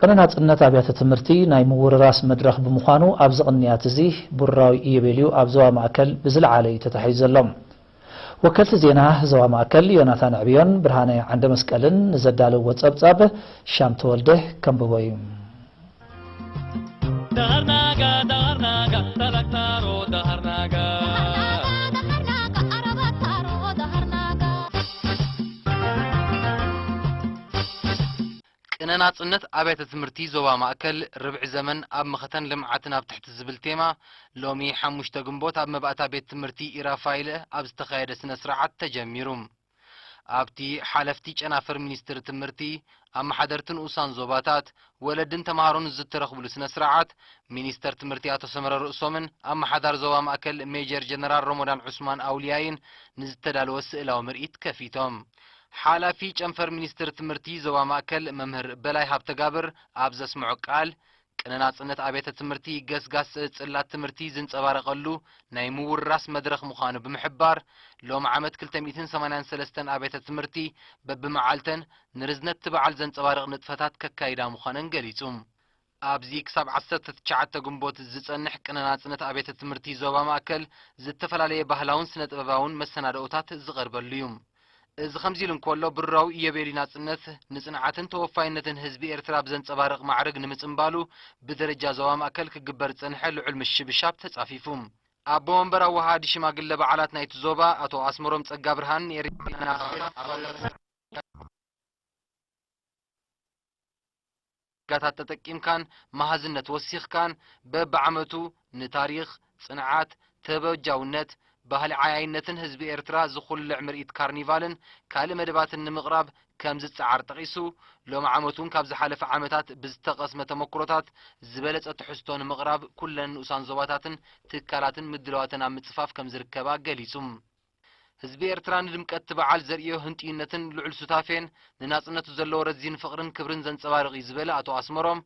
ቅነ ናጽነት ኣብያተ ትምህርቲ ናይ ምውርራስ መድረኽ ብምዃኑ፣ ኣብዚ ቅንያት እዚ ብሩራዊ ኢዮቤልዩ ኣብ ዞባ ማእከል ብዝለዓለ እዩ ተታሒዙ ዘሎ። ወከልቲ ዜና ዞባ ማእከል ዮናታን ዕብዮን ብርሃነ ዓንደ መስቀልን ንዘዳለውዎ ጸብጻብ ሻም ተወልደ ከንብቦ እዩ። ቅነ ናጽነት ኣብያተ ትምህርቲ ዞባ ማእከል ርብዒ ዘመን ኣብ መኸተን ልምዓትን ኣብ ትሕቲ ዝብል ቴማ ሎሚ ሓሙሽተ ግንቦት ኣብ መባእታ ቤት ትምህርቲ ኢራፋይለ ኣብ ዝተኻየደ ስነ ስርዓት ተጀሚሩ። ኣብቲ ሓለፍቲ ጨናፍር ሚኒስትሪ ትምህርቲ፣ ኣመሓደርቲ ንኡሳን ዞባታት፣ ወለድን ተምሃሮን ዝተረኽብሉ ስነ ስርዓት፣ ሚኒስተር ትምህርቲ ኣቶ ሰመረ ርእሶምን ኣመሓዳሪ ዞባ ማእከል ሜጀር ጀነራል ሮሞዳን ዑስማን ኣውልያይን ንዝተዳለወ ስእላዊ ምርኢት ከፊቶም። ሓላፊ ጨንፈር ሚኒስትሪ ትምህርቲ ዞባ ማእከል መምህር በላይ ሃብተጋብር ኣብ ዘስምዖ ቃል፣ ቅነ ናጽነት ኣብያተ ትምህርቲ ገስጋስ ጽላት ትምህርቲ ዝንጸባረቐሉ ናይ ምውርራስ መድረኽ ምዃኑ ብምሕባር፣ ሎም ዓመት ክልተ ሚእትን ሰማንያን ሰለስተን ኣብያተ ትምህርቲ በብመዓልተን ንርዝነት እቲ በዓል ዘንጸባርቕ ንጥፈታት ከካይዳ ምዃነን ገሊጹ። ኣብዚ ክሳብ ዓሰርተ ትሽዓተ ግንቦት ዝጸንሕ ቅነ ናጽነት ኣብያተ ትምህርቲ ዞባ ማእከል ዝተፈላለየ ባህላውን ስነ-ጥበባውን መሰናድኦታት ዝቐርበሉ እዩ። እዚ ከምዚ ኢሉ እንከሎ፣ ብሩራዊ ኢዮቤልዩ ናጽነት ንጽንዓትን ተወፋይነትን ህዝቢ ኤርትራ ብዘንጸባርቕ ማዕርግ ንምጽንባሉ ብደረጃ ዞባ ማእከል ክግበር ዝጸንሐ ልዑል ምሽብሻብ ተጻፊፉ። ኣቦ መንበር ኣወሃሃዲ ሽማግለ በዓላት ናይቲ ዞባ ኣቶ ኣስመሮም ጸጋብርሃን ንኤሪና ጋታት ተጠቂምካን መሃዝነት ወሲኽካን በብዓመቱ ንታሪኽ፣ ጽንዓት፣ ተበጃውነት፣ ባህሊ ዓያይነትን ህዝቢ ኤርትራ ዝኹልዕ ምርኢት ካርኒቫልን ካልእ መደባትን ንምቕራብ ከም ዝጸዓር ጠቒሱ፣ ሎም ዓመት እውን ካብ ዝሓለፈ ዓመታት ብዝተቐስመ ተመኩሮታት ዝበለጸ ትሕዝቶ ንምቕራብ ኩለን ንኡሳን ዞባታትን ትካላትን ምድላዋተን ኣብ ምጽፋፍ ከም ዝርከባ ገሊጹ። ህዝቢ ኤርትራ ንድምቀት እቲ በዓል ዘርእዮ ህንጥዩነትን ልዑል ሱታፌን ንናጽነቱ ዘለዎ ረዚን ፍቕርን ክብርን ዘንጸባርቕ እዩ ዝበለ ኣቶ ኣስመሮም፣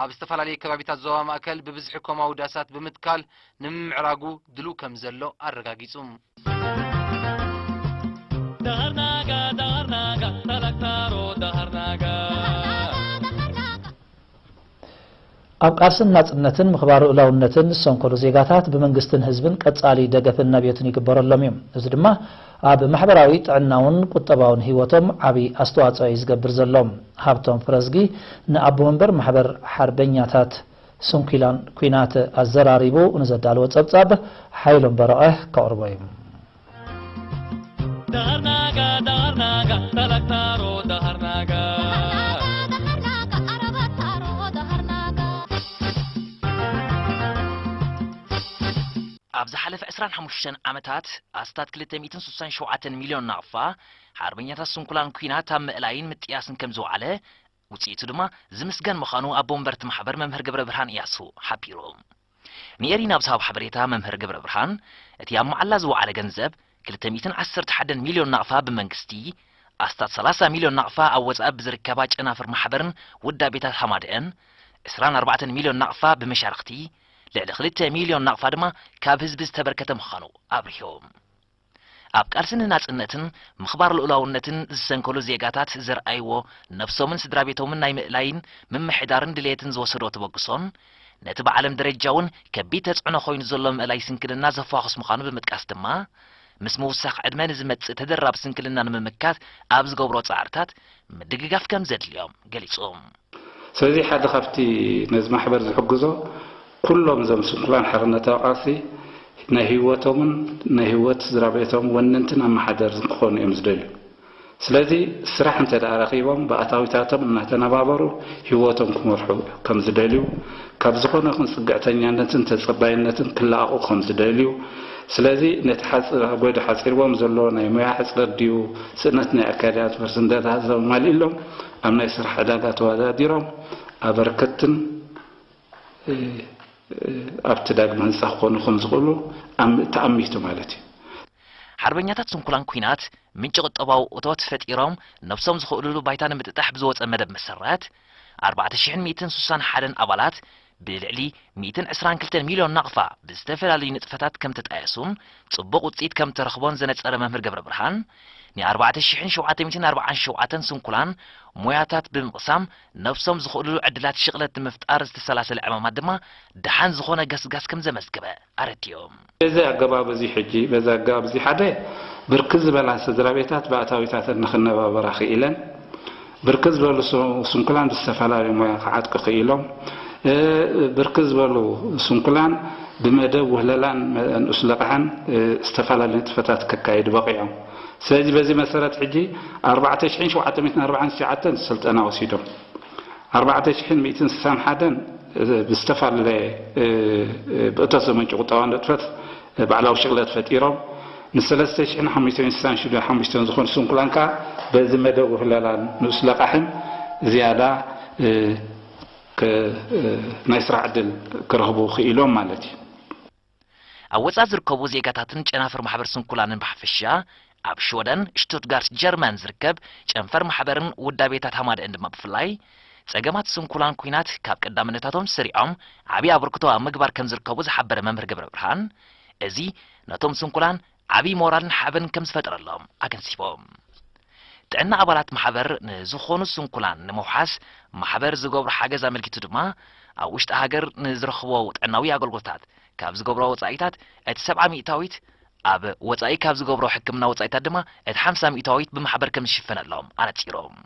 ኣብ ዝተፈላለዩ ከባቢታት ዞባ ማእከል ብብዝሒ ኮማዊ ዳሳት ብምትካል ንምምዕራጉ ድሉው ከም ዘሎ ኣረጋጊጹ። ኣብ ቃልስን ናጽነትን ምኽባር ልኡላውነትን ዝሰንከሉ ዜጋታት ብመንግስትን ህዝብን ቀጻሊ ደገፍን ነብዮትን ይግበረሎም እዩ። እዚ ድማ ኣብ ማሕበራዊ ጥዕናውን ቁጠባውን ህይወቶም ዓቢ ኣስተዋጽኦ እዩ ዝገብር ዘሎ። ሃብቶም ፍረዝጊ ንኣቦ መንበር ማሕበር ሓርበኛታት ስንኩላን ኲናት ኣዘራሪቡ ንዘዳለዎ ጸብጻብ ሓይሎም በረቐ ከቕርቦ እዩ። ኣብ ዝሓለፈ ዕስራን ሓሙሽተን ዓመታት ኣስታት ክልተ ሚእትን ስሳን ሸውዓተን ሚልዮን ናቕፋ ሓርበኛታት ስንኩላን ኲናት ኣብ ምእላይን ምጥያስን ከም ዝወዓለ፣ ውጽኢቱ ድማ ዝምስገን ምዃኑ ኣቦ መንበርቲ ማሕበር መምህር ገብረብርሃን እያሱ ሓቢሩ። ንኤሪና ኣብ ዝሃቦ ሓበሬታ መምህር ገብረብርሃን፣ እቲ ኣብ መዓላ ዝወዓለ ገንዘብ ክልተ ሚእትን ዓሰርተ ሓደን ሚልዮን ናቕፋ ብመንግስቲ፣ ኣስታት ሰላሳ ሚልዮን ናቕፋ ኣብ ወጻኢ ብዝርከባ ጨናፍር ማሕበርን ውዳቤታት ሃማደአን፣ ዕስራን ኣርባዕተን ሚልዮን ናቕፋ ብመሻርኽቲ፣ ልዕሊ ክልተ ሚልዮን ናቕፋ ድማ ካብ ህዝቢ ዝተበርከተ ምዃኑ ኣብሪሁ። ኣብ ቃልሲ ንናጽነትን ምኽባር ልኡላውነትን ዝሰንከሉ ዜጋታት ዘርኣይዎ ነብሶምን ስድራ ቤቶምን ናይ ምእላይን ምምሕዳርን ድልየትን ዝወሰዶ ተበግሶን ነቲ ብዓለም ደረጃ እውን ከቢድ ተጽዕኖ ኮይኑ ዘሎ ምእላይ ስንክልና ዘፋኹስ ምዃኑ ብምጥቃስ ድማ፣ ምስ ምውሳኽ ዕድመ ንዝመጽእ ተደራቢ ስንክልና ንምምካት ኣብ ዝገብሮ ጻዕርታት ምድግጋፍ ከም ዘድልዮም ገሊጹ። ስለዚ ሓደ ካብቲ ነዚ ማሕበር ዝሕግዞ ኩሎም እዞም ስንኩላን ሓርነታዊ ቃልሲ ናይ ህይወቶምን ናይ ህይወት ስድራ ቤቶም ወነንትን ኣመሓደርትን ክኾኑ እዮም ዝደልዩ። ስለዚ ስራሕ እንተ ደኣ ረኺቦም ብኣታዊታቶም እናተነባበሩ ህይወቶም ክመርሑ ከም ዝደልዩ፣ ካብ ዝኾነ ይኹን ጽግዕተኛነትን ተጸባይነትን ክለኣቑ ከም ዝደልዩ፣ ስለዚ ነቲ ሓጽ-፣ ጎይዶ ሓጺርዎም ዘሎ ናይ ሞያ ሕጽረት ድዩ ስእነት ናይ ኣካዳሚ ትምህርቲ እንተ ደኣ ዘማልእሎም ኣብ ናይ ስራሕ ዕዳጋ ተወዳዲሮም ኣበርከትን ኣብቲ ዳግመ ህንጻ ክኾኑ ከም ዝኽእሉ ኣም-፣ ተኣሚቱ ማለት እዩ። ሓርበኛታት ስንኩላን ኲናት ምንጪ ቁጠባዊ እቶት ፈጢሮም ነብሶም ዝኽእሉሉ ባይታ ንምጥጣሕ ብዝወጸ መደብ መሰረት፣ ኣርባዕተ ሽሕን ሚእትን ስሳን ሓደን ኣባላት ብልዕሊ ሚእትን ዕስራን ክልተን ሚልዮን ናቕፋ ብዝተፈላለዩ ንጥፈታት ከም ተጣየሱን ጽቡቕ ውጽኢት ከም ተረኽቦን ዘነጸረ መምህር ገብረ ብርሃን፣ ን4,747 ስንኩላን ሞያታት ብምቕሳም ነብሶም ዝኽእሉሉ ዕድላት ሽቕለት ንምፍጣር ዝተሰላሰለ ዕማማት ድማ ደሓን ዝኾነ ገስጋስ ከም ዘመዝገበ ኣረዲኦም። በዚ ኣገባብ እዚ ሕጂ፣ በዚ ኣገባብ እዚ ሓደ ብርክት ዝበላ ስድራ ቤታት ብኣታዊታተን ንኽነባበራ ክኢለን፣ ብርክት ዝበሉ ሱ-፣ ስንኩላን ብዝተፈላለዩ ሞያ ክዓጥቁ ክኢሎም፣ እ፣ ብርክት ዝበሉ ስንኩላን ብመደብ ውህለላን መ-፣ ንኡስ ለቃሕን፣ እ፣ ዝተፈላለዩ ንጥፈታት ከካይዱ በቂዖም። ስለዚ በዚ መሰረት ሕጂ ኣርባዕተ ሽሕን ሸውዓተ ሚእትን ኣርባዓን ትሽዓተን ስልጠና ወሲዶም። ኣርባዕተ ሽሕን ሚእትን ስሳን ሓደን ብዝተፈላለየ፣ እ፣ እ፣ ብእቶት ዘመንጩ ቁጠባዊ ንጥፈት፣ እ፣ ባዕላዊ ሽቕለት ፈጢሮም። ንሰለስተ ሽሕን ሓሙሽተ ሚእትን ስሳን ሽዱሽተን ዝኾኑ ስንኩላን ከኣ በዚ መደብ ውህለላን ንኡስ ለቃሕን ዝያዳ፣ እ፣ ክ-፣ እ፣ ናይ ስራሕ ዕድል ክረኽቡ ክኢሎም ማለት እዩ። ኣብ ወጻኢ ዝርከቡ ዜጋታትን ጨናፍር ማሕበር ስንኩላንን ብሓፈሻ፣ ኣብ ሽወደን ሽቱትጋርት ጀርመን ዝርከብ ጨንፈር ማሕበርን ውዳቤታት ሃማደእን ድማ ብፍላይ፣ ጸገማት ስንኩላን ኲናት ካብ ቀዳምነታቶም ስሪዖም ዓቢ ኣበርክቶ ኣብ ምግባር ከም ዝርከቡ ዝሓበረ መምህር ገብረ ብርሃን፣ እዚ ነቶም ስንኩላን ዓቢ ሞራልን ሓበን ከም ዝፈጠረሎም ኣገንዚቦም። ጥዕና ኣባላት ማሕበር ንዝኾኑ ስንኩላን ንምውሓስ ማሕበር ዝገብሮ ሓገዝ ኣመልኪቱ ድማ፣ ኣብ ውሽጢ ሃገር ንዝረኽቦ ጥዕናዊ ኣገልግሎታት ካብ ዝገብሮ ወጻኢታት እቲ ሰብዓ ሚእታዊት፣ ኣብ ወጻኢ ካብ ዝገብሮ ሕክምና ወጻኢታት ድማ እቲ ሓምሳ ሚእታዊት ብማሕበር ከም ዝሽፈነሎም ኣነጺሮም።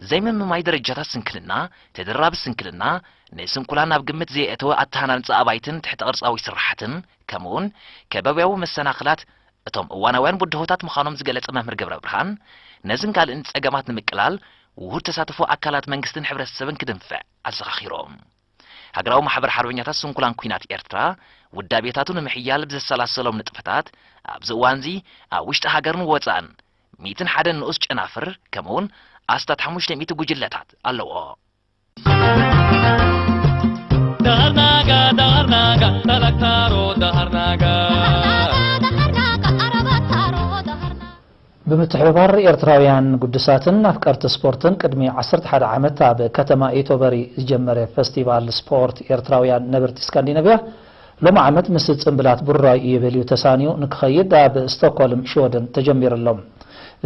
ዘይምምማይ ደረጃታት ስንክልና፣ ተደራቢ ስንክልና፣ ንስንኩላን ናብ ግምት ዘየእተወ ኣተሃናንጻ ኣባይትን ትሕተ ቅርጻዊ ስራሓትን፣ ከምኡውን ከባብያዊ መሰናኽላት እቶም እዋናውያን ብድሆታት ምዃኖም ዝገለጸ መምህር ገብረ ብርሃን፣ ነዝን ካልእን ጸገማት ንምቅላል ውሁድ ተሳትፎ ኣካላት መንግስትን ሕብረተሰብን ክድንፍዕ ኣዘኻኺሮም። ሃገራዊ ማሕበር ሓርበኛታት ስንኩላን ኲናት ኤርትራ ውዳቤታቱ ንምሕያል ብዘሰላሰሎም ንጥፈታት፣ ኣብዚ እዋንዚ ኣብ ውሽጢ ሃገርን ወጻእን ሚእትን ሓደን ንኡስ ጨናፍር፣ ከምኡውን ኣስታት ሓሙሽተ ሚእቲ ጉጅለታት ኣለዎ። ዳርናጋ፣ ዳርናጋ፣ ተለክታሮ ዳርናጋ። ብምትሕብባር ኤርትራውያን ግዱሳትን ኣፍቀርቲ ስፖርትን ቅድሚ ዓሰርተ ሓደ ዓመት ኣብ ከተማ ኢቶበሪ ዝጀመረ ፈስቲቫል ስፖርት ኤርትራውያን ነበርቲ ስካንዲነቭያ፣ ሎሚ ዓመት ምስ ጽምብላት ብሩራዊ ኢዮቤልዩ ተሳንዩ ንክኸይድ ኣብ ስቶክሆልም ሽወደን ተጀሚሩ ኣሎ።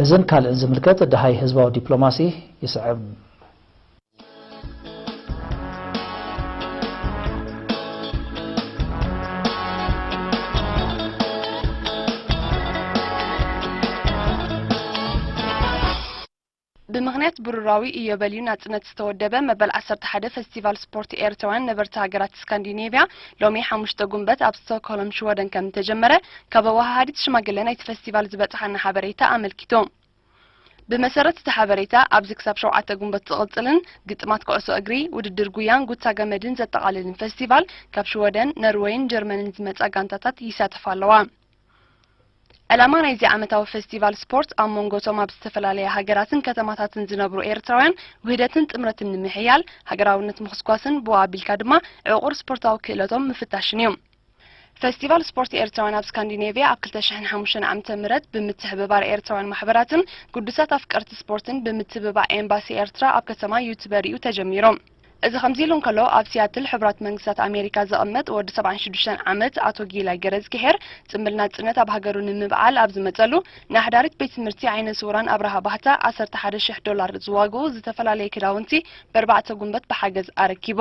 እዝን ካልእን ዝምልከት ደሃይ ህዝባዊ ዲፕሎማሲ ይስዕብ። ብምኽንያት ብሩራዊ ኢዮቤልዩ ናጽነት ዝተወደበ መበል ዓሰርተ ሓደ ፈስቲቫል ስፖርት ኤርትራውያን ነበርቲ ሃገራት ስካንዲኔቭያ ሎሚ ሓሙሽተ ጉንበት ኣብ ስቶክሆልም ሽወደን ከም ዝተጀመረ ካብ ኣወሃሃዲት ሽማግለ ናይቲ ፈስቲቫል ዝበጽሓና ሓበሬታ ኣመልኪቱ። ብመሰረት እቲ ሓበሬታ፣ ኣብዚ ክሳብ ሸውዓተ ጉንበት ዝቕጽልን ግጥማት ኩዕሶ እግሪ፣ ውድድር ጉያን ጉታ ገመድን ዘጠቓልልን ፈስቲቫል፣ ካብ ሽወደን፣ ነርወይን ጀርመንን ዝመጻ ጋንታታት ይሳተፋ ኣለዋ። ዕላማ ናይዚ ዓመታዊ ፈስቲቫል ስፖርት፣ ኣብ መንጎ እቶም ኣብ ዝተፈላለያ ሃገራትን ከተማታትን ዝነብሩ ኤርትራውያን ውህደትን ጥምረትን ንምሕያል፣ ሃገራውነት ምኹስኳስን ብኡ ኣቢልካ ድማ ዕቑር ስፖርታዊ ክእለቶም ምፍታሽን እዩ። ፈስቲቫል ስፖርት ኤርትራውያን ኣብ ስካንዲኔቭያ ኣብ ክልተ ሽሕን ሓሙሽተን ዓመተ ምህረት ብምትሕብባር ኤርትራውያን ማሕበራትን ግዱሳት ኣፍቀርቲ ስፖርትን ብምትብባዕ ኤምባሲ ኤርትራ ኣብ ከተማ ዩትበሪ እዩ ተጀሚሩ። እዚ ከምዚ ኢሉ እንከሎ፣ ኣብ ሲያትል ሕቡራት መንግስታት ኣሜሪካ ዝቕመጥ ወዲ ሰብዓን ሽዱሽተን ዓመት ኣቶ ጊላይ ገረዝግሄር፣ ጽምብል ናጽነት ኣብ ሃገሩ ንምብዓል ኣብ ዝመጸሉ፣ ንሓዳሪት ቤት ትምህርቲ ዓይነ ስውራን ኣብርሃ ባህታ ዓሰርተ ሓደ ሽሕ ዶላር ዝዋግኡ ዝተፈላለየ ክዳውንቲ በርባዕተ ጉንበት ብሓገዝ ኣረኪቡ።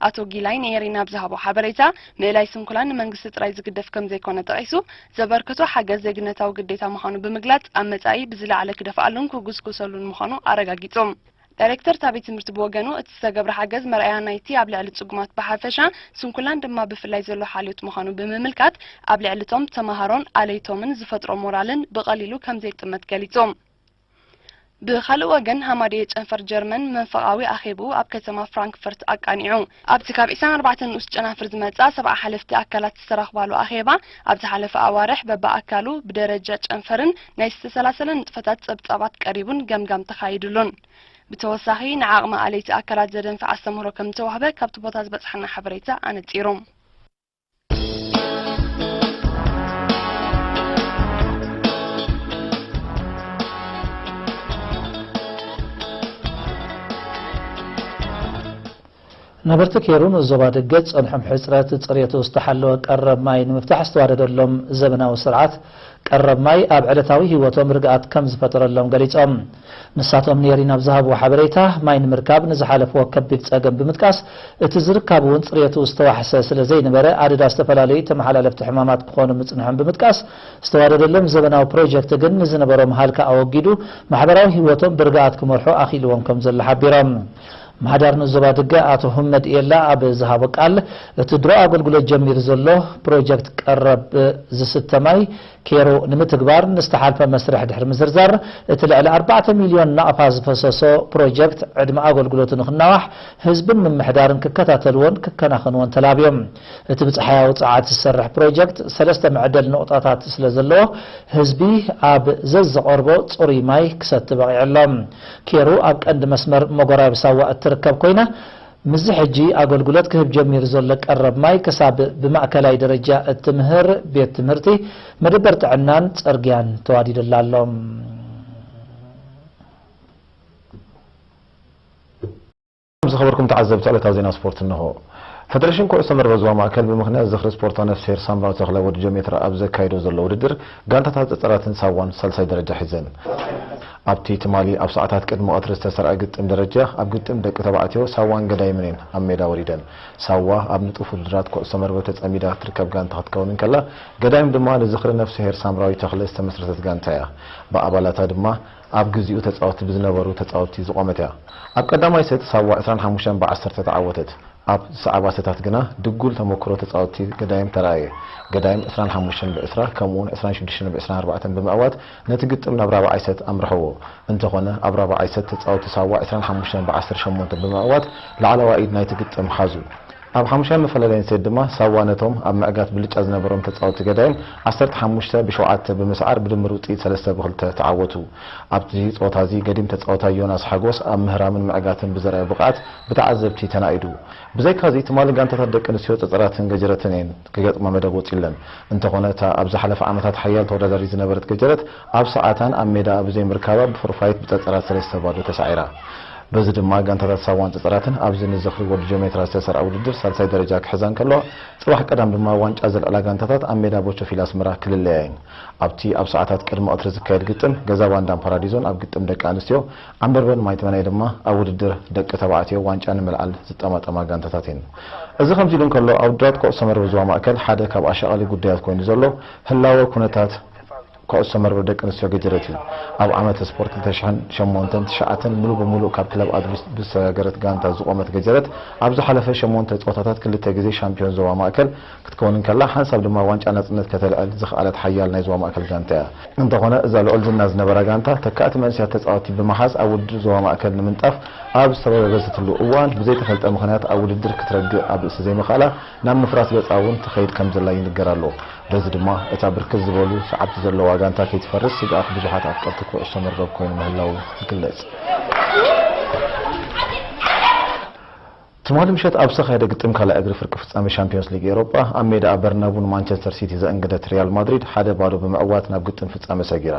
ኣቶ ጊላይ ንኤሪና ኣብ ዝሃቦ ሓበሬታ፣ ምእላይ ስንኩላን ንመንግስቲ ጥራይ ዝግደፍ ከም ዘይኮነ ጠቒሱ፣ ዘበርከቶ ሓገዝ ዜግነታዊ ግዴታ ምዃኑ ብምግላጽ፣ ኣብ መጻኢ ብዝለዓለ ክደፍኣሉን ክጉስጉሰሉን ምዃኑ ኣረጋጊጹ። ዳይሬክተር እታ ቤት ትምህርቲ ብወገኑ፣ እቲ ዝተገብረ ሓገዝ መርኣያ ናይቲ ኣብ ልዕሊ ጽጉማት ብሓፈሻ፣ ስንኩላን ድማ ብፍላይ ዘሎ ሓልዮት ምዃኑ ብምምልካት፣ ኣብ ልዕሊ እቶም ተመሃሮን ኣለይቶምን ዝፈጥሮ ሞራልን ብቐሊሉ ከም ዘይጥመት ገሊጹ። ብኻልእ ወገን፣ ሃማደኤ ጨንፈር ጀርመን መንፈቓዊ ኣኼብኡ ኣብ ከተማ ፍራንክፈርት ኣቃኒዑ። ኣብቲ ካብ ዒስራን ኣርባዕተን ንኡስ ጨናፍር ዝመጻ ሰብዓ ሓለፍቲ ኣካላት ዝተረኽባሉ ኣኼባ፣ ኣብ ዝሓለፈ ኣዋርሕ በብኣካሉ ብደረጃ ጨንፈርን ናይ ዝተሰላሰለ ንጥፈታት ጸብጻባት ቀሪቡን ገምጋም ተኻይዱሉን። ብተወሳኺ፣ ንዓቕሚ ኣለይቲ ኣካላት ዘደንፍዕ ኣስተምህሮ ከም ዝተዋህበ ካብቲ ቦታ ዝበጽሓና ሓበሬታ ኣነጺሩ። ነበርቲ ኬሩ ንዞባ ደገ ዝጸንሖም ሕጽረት ጽሬቱ ዝተሓለወ ቀረብ ማይ ንምፍታሕ ዝተዋደደሎም ዘበናዊ ስርዓት ቀረብ ማይ ኣብ ዕለታዊ ህይወቶም ርግኣት ከም ዝፈጠረሎም ገሊጾም። ንሳቶም ኔሪን ኣብ ዝሃብዎ ሓበሬታ፣ ማይ ንምርካብ ንዝሓለፍዎ ከቢድ ጸገም ብምጥቃስ፣ እቲ ዝርካብ እውን ጽሬቱ ዝተዋሕሰ ስለ ዘይነበረ፣ ኣደዳ ዝተፈላለዩ ተመሓላለፍቲ ሕማማት ክኾኑ ምጽንሖም ብምጥቃስ፣ ዝተዋደደሎም ዘበናዊ ፕሮጀክት ግን ንዝነበሮም ሃልካ ኣወጊዱ፣ ማሕበራዊ ህይወቶም ብርግኣት ክመርሑ ኣኽኢልዎም ከም ዘሎ ሓቢሮም። ምሓዳር ንዞባ ድገ ኣቶ ሁመድ ኤላ ኣብ ዝሃቦ ቃል፣ እቲ ድሮ ኣገልግሎት ጀሚሩ ዘሎ ፕሮጀክት ቀረብ ዝስተ ማይ ኬሩ ንምትግባር ንዝተሓልፈ መስርሕ ድሕሪ ምዝርዛር፣ እቲ ልዕሊ ኣርባዕተ ሚልዮን ናቕፋ ዝፈሰሶ ፕሮጀክት ዕድመ ኣገልግሎቱ ንኽናዋሕ ህዝብን ምምሕዳርን ክከታተልዎን ክከናኸንዎን ተላብዮም። እቲ ብጸሓያዊ ጸዓት ዝሰርሕ ፕሮጀክት ሰለስተ መዕደሊ ነቑጣታት ስለ ዘለዎ፣ ህዝቢ ኣብ ዘዝቐርቦ ጽሩይ ማይ ክሰቲ በቒዑ ኣሎ። ኬሩ ኣብ ቀንዲ መስመር መጎራየቢ ሳዋ እትርከብ ኮይና፣ ምስዚ ሕጂ ኣገልግሎት ክህብ ጀሚሩ ዘሎ ቀረብ ማይ ክሳብ ብማእከላይ ደረጃ እትምህር ቤት ትምህርቲ፣ መደበር ጥዕናን ጽርግያን ተዋዲዱላ ኣሎ። ዝኸበርኩም ተዓዘብቲ ዕለታዊ ዜና ስፖርት እንሆ። ፈደሬሽን ኩዕሶ መርበብ ዞባ ማእከል ብምኽንያት ዝኽሪ ስፖርታዊ ነፍስሄር ሳምራዊ ተኽለ ወዲ ጀሜትራ ኣብ ዘካይዶ ዘሎ ውድድር፣ ጋንታታት ጸጸራትን ሳዋን ሳልሳይ ደረጃ ሒዘን። ኣብቲ ትማሊ ኣብ ሰዓታት ቅድሚ ቀትሪ ዝተሰርዐ ግጥም ደረጃ፣ ኣብ ግጥም ደቂ ተባዕትዮ ሳዋን ገዳይምን እየን ኣብ ሜዳ ወሪደን። ሳዋ ኣብ ንጡፍ ውድድራት ኩዕሶ መርበብ ተጸሚዳ እትርከብ ጋንታ ክትከውን እንከላ፣ ገዳይም ድማ ንዝኽሪ ነፍስሄር ሳምራዊ ተኽለ ዝተመስረተት ጋንታ እያ። ብኣባላታ ድማ ኣብ ግዚኡ ተጻወትቲ ብዝነበሩ ተጻወትቲ ዝቖመት እያ። ኣብ ቀዳማይ ሴት ሳዋ ዕስራን ሓሙሽተን ብዓሰርተ ተዓወተት። ኣብ ዝሰዓባ ሴታት ግና ድጉል ተመክሮ ተጻወትቲ ገዳይም ተራእየ። ገዳይም ዕስራን ሓሙሽተን ብዕስራ ከምኡውን ዕስራን ሽዱሽተን ብዕስራን ኣርባዕተን ብምዕዋት ነቲ ግጥም ናብ ራብዓይ ሴት ኣምርሐዎ። እንተኾነ ኣብ ራብዓይ ሴት ተጻወትቲ ሳዋ ዕስራን ሓሙሽተን ብዓሰርተ ሸሞንተ ብምዕዋት ላዕለዋይ ኢድ ናይቲ ግጥም ሓዙ። ኣብ ሓሙሻይ መፈላለይን ሴት ድማ ሳዋ ነቶም ኣብ ምዕጋት ብልጫ ዝነበሮም ተጻወትቲ ገዳይም ዓሰርተ ሓሙሽተ ብሸውዓተ ብምስዓር ብድምር ውጽኢት ሰለስተ ብክልተ ተዓወቱ። ኣብቲ ጸወታ እዚ ገዲም ተጻዋታይ ዮናስ ሓጎስ ኣብ ምህራምን ምዕጋትን ብዘርኣዮ ብቕዓት ብተዓዘብቲ ተናኢዱ። ብዘይካዚ ትማሊ ጋንታታት ደቂ ኣንስትዮ ጸጸራትን ገጀረትን እየን ክገጥማ መደብ ወጺለን። እንተኾነ እታ ኣብ ዝሓለፈ ዓመታት ሓያል ተወዳዳሪ ዝነበረት ገጀረት ኣብ ሰዓታን ኣብ ሜዳኣ ብዘይምርካባ ብፎርፋይት ብጸጸራት ሰለስተ ባዶ ተሳዒራ። በዚ ድማ ጋንታታት ሳዋን ጸጸራትን ኣብዚ ንዝኽሪ ወዲ ጆሜትራ ዝተሰርዐ ውድድር ሳልሳይ ደረጃ ክሕዛ እንከለዋ፣ ጽባሕ ቀዳም ድማ ዋንጫ ዘልዕላ ጋንታታት ኣብ ሜዳ ቦቾፊል ኣስመራ ክልለያ እየን። ኣብቲ ኣብ ሰዓታት ቅድሚ ቀትሪ ዝካየድ ግጥም፣ ገዛ ባንዳን ፓራዲዞን ኣብ ግጥም ደቂ ኣንስትዮ፣ ዓምበርበን ማይትመናይ ድማ ኣብ ውድድር ደቂ ተባዕትዮ ዋንጫ ንምልዓል ዝጠማጠማ ጋንታታት እየን። እዚ ከምዚ ኢሉ እንከሎ፣ ኣብ ውድድራት ኩዕሶ መርበብ ዞባ ማእከል ሓደ ካብ ኣሻቓሊ ጉዳያት ኮይኑ ዘሎ ህላወ ኩነታት ኩዕሶ መርበብ ደቂ ኣንስትዮ ገጀረት እዩ። ኣብ ዓመተ ስፖርት ክልተ ሽሕን ሸሞንተን ትሽዓተን ምሉእ ብምሉእ ካብ ክለብ ኣድሊስ ብዝሰጋገረት ጋንታ ዝቖመት ገጀረት፣ ኣብ ዝሓለፈ ሸሞንተ ጸወታታት ክልተ ግዜ ሻምፒዮን ዞባ ማእከል ክትከውን እንከላ፣ ሓንሳብ ድማ ዋንጫ ናጽነት ከተልዕል ዝኸኣለት ሓያል ናይ ዞባ ማእከል ጋንታ እያ። እንተኾነ፣ እዛ ልዑል ዝና ዝነበራ ጋንታ፣ ተካእቲ መንእሰያት ተጻወትቲ ብምሓዝ ኣብ ውድድር ዞባ ማእከል ንምንጣፍ ኣብ ዝተበገሰትሉ እዋን፣ ብዘይተፈልጠ ምኽንያት ኣብ ውድድር ክትረግእ ኣብ ርእሲ ዘይምኽኣላ፣ ናብ ምፍራስ ገጻ እውን ትኸይድ ከም ዘላ ይንገር ኣሎ። በዚ ድማ እታ ብርክት ዝበሉ ሰዓብቲ ዘለዋ ጋንታ ከይትፈርስ ስግኣት ብዙሓት ኣፍቀርቲ ኩዕሶ መርበብ ኮይኑ ምህላዉ ይግለጽ። ትማሊ ምሸት ኣብ ዝተኻየደ ግጥም ካልኣይ እግሪ ፍርቂ ፍጻመ ሻምፒዮንስ ሊግ ኤውሮጳ፣ ኣብ ሜዳኣ በርናቡ ንማንቸስተር ሲቲ ዘእንገደት ሪያል ማድሪድ ሓደ ባዶ ብምዕዋት ናብ ግጥም ፍጻመ ሰጊራ።